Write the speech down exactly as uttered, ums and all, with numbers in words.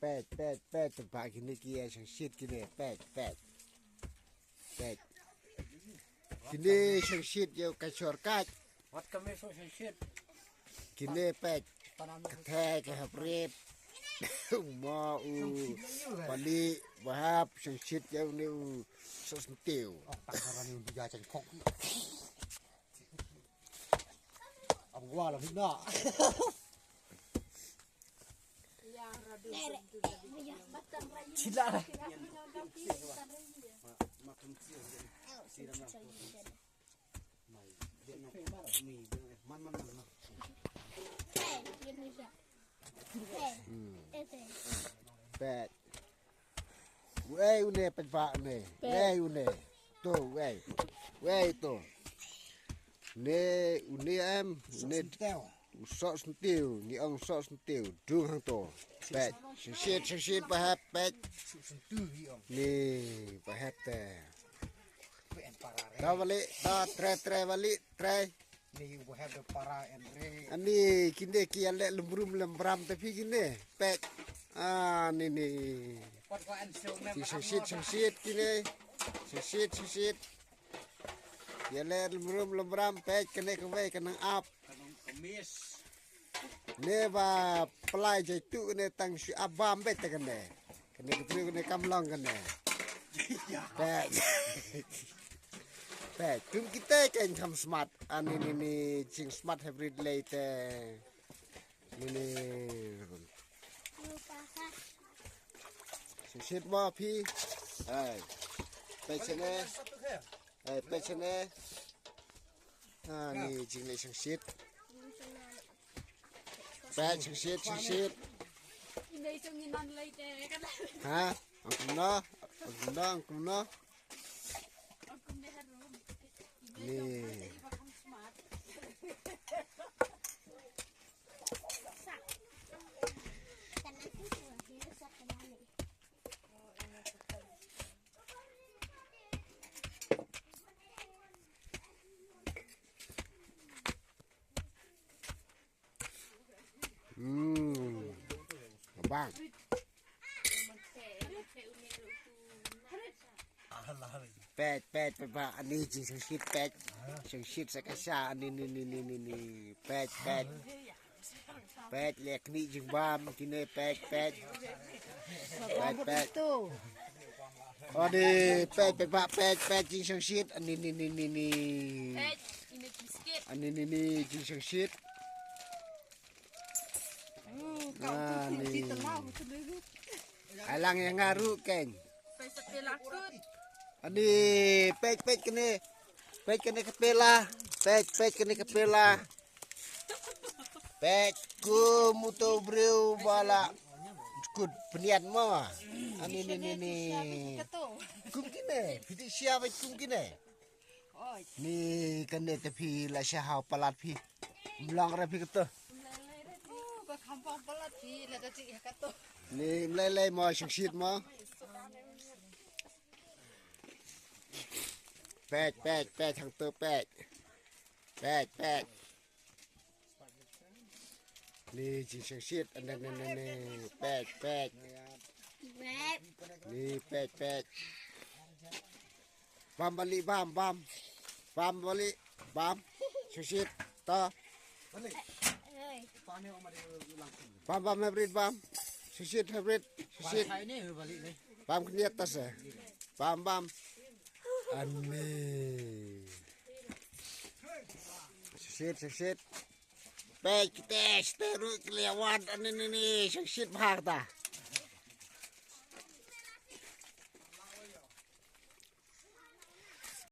Peit, peit, peit, tang ba kine ki ïa shang shit kine, peit, peit. Peit. Kine shang shit ïa ka shorkat. Wat ka me so shang shit. Kine peit. Ka thai ka haprit. U ma u pali bahap shang shit ïa une u sos ntiu. Ab gua la hina. Sila. Peit. Wei une peit ba ne. Wei une. To wei. Wei to. Ne une em ne. U sok sentiw, ngi ong sok sentiw, dung hangto. Peit, shang shit, shang shit, ba hep, peit. Ni, ba hep te. Ta bali, ta tre, tre bali, tre. Ani, kine ki ïa leh lembrum lembram te phi kine. Peit. Ah, ni, ni. Ki shang shit, shang shit kine. Shang shit, shang shit. Ïa leh lembrum lembram, peit kane kawei ka nang ap. Ne ba plai jai tu ne tang shu ap bam bet te kane. Kane ka tu kane kam long kane. Peit. Peit kum kita kan kam smat. Ani ni ni jing smat hybrid lei te. Ni ni. Shit ma phi. Hai. Peit sene. Hai, peit sene. Ah, ni jing lei shang shit. Peit shang shit, shang shit. Ha? Ang kumno? Ang kumno? Ang kumno? Ni. Hmm. Bang. Peit, peit, peit, ba, ani jing shang shit, peit. Shang shit sa ka sha, ani, ni, ni, ni, ni, ni. Peit, peit. Peit, leh kni jing bam, kine, peit, peit. Peit, peit. Ani, peit, peit, ba, peit, peit, jing shang shit, ani, ni, ni, ni, ni. Ani, ni, ni, jing shang shit. Ah, ni. Alang ïa nga ruh keiñ. Ani, peit, peit kane. Peit kane ka pela. Peit, peit kane ka pela. Peit kum uto u briew ba la kut pynïat mo. Ani, ni, ni, ni. Kum kine, phi dei sia bad kum kine. Ni kane te phi la sha ha palat phi. Mlang re phi kato. Ni mlei lei mo shang shit mo. Peit, peit, peit hangto peit. Peit, peit. Ni jing shang shit, ane, ne, ne, ne, peit, peit. Ni peit, peit. Bam bali, bam, bam. Bam bali, bam. Shang shit, to. Bam, bam, hybrid, bam. Shang shit, hybrid, shang shit. Bam kniat ta se. Bam, bam. Ani. Shang shit, shang shit. Peit kite, kite ruh ki la wan, ani ni ni, shang shit bha kata.